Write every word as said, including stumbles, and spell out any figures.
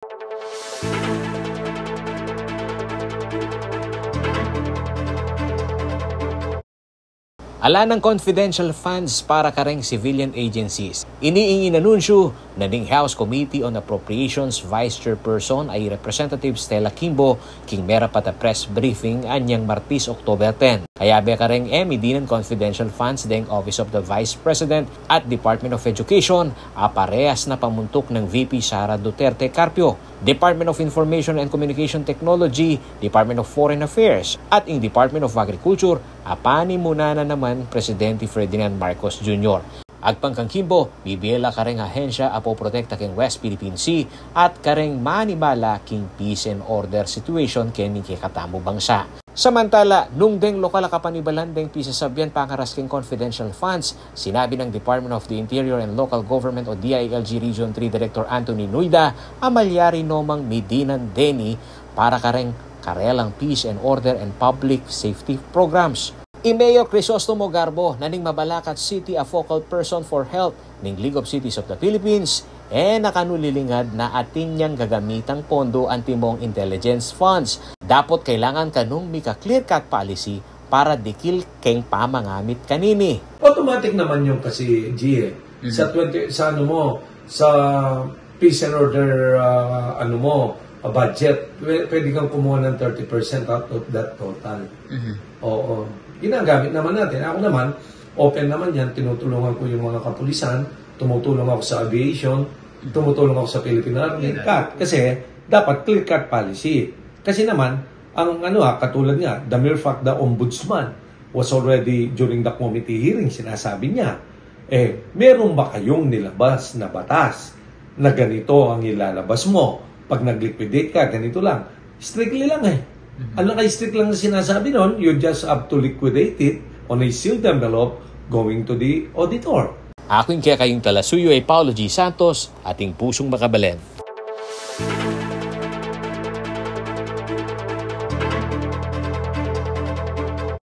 Ala nang confidential funds para kareng civilian agencies. Ini ing inanunsyu na ning House Committee on Appropriations Vice Chairperson a i Representative Stella Kimbo king merapat a press briefing anyang Martes, October ten. Kayabe kareng e midinan confidential funds deng Office of the Vice President at Department of Education a parehas na pamuntuk nang V P Sara Duterte Carpio, Department of Information and Communication Technology, Department of Foreign Affairs, at ing Department of Agriculture a panimunan na naman Presidente Ferdinand Marcos Junior. Agpang kang Kimbo, bibie la kareng ahensya a poprotekta keng West Philippine Sea at kareng manibala king peace and order situation keni kekatamu bangsa. Samantala, nung deng lokal a kapanibalan deng pisasabian pakaras keng confidential funds, sinabi nang Department of the Interior and Local Government o D I L G Region three Director Anthony Nuida a malyari no mang midinan deni para kareng karelang peace and order and public safety programs. I Mayor Crisostomo Garbo na ning Mabalacat City a focal person for health ning League of Cities of the Philippines, e na kanu lilingad na atin yang gagamitang pondo antimong intelligence funds. Dapot kailangan kanung mika clear cut policy para dikil keng pamangamit kanini. Automatic naman yung kasi, G, eh. Sa twenty, sa ano mo, sa peace and order, ah, ano mo, ah, budget, pwe-, pwede kang kumuha ng thirty percent out of that total. Oo. Ginagamit naman natin. Ako naman, open naman yan. Tinutulungan ko yung mga kapulisan, tumutulong ako sa aviation, tumutulong ako sa Philippine Army. Kasi, dapat clear cut policy. Kasi naman, ang ano, ah, katulad nga, the mere fact the ombudsman was already during the committee hearing, sinasabi niya, eh, meron ba kayong nilabas na batas na ganito ang ilalabas mo? Pag nag-liquidate ka, ganito lang. Strictly lang eh. Ang naka-strict lang na sinasabi nun, you just have to liquidate it on a sealed envelope going to the auditor. Aku ing kekayung talasuyu ay Paulo G Santos, ating pusung makabalen.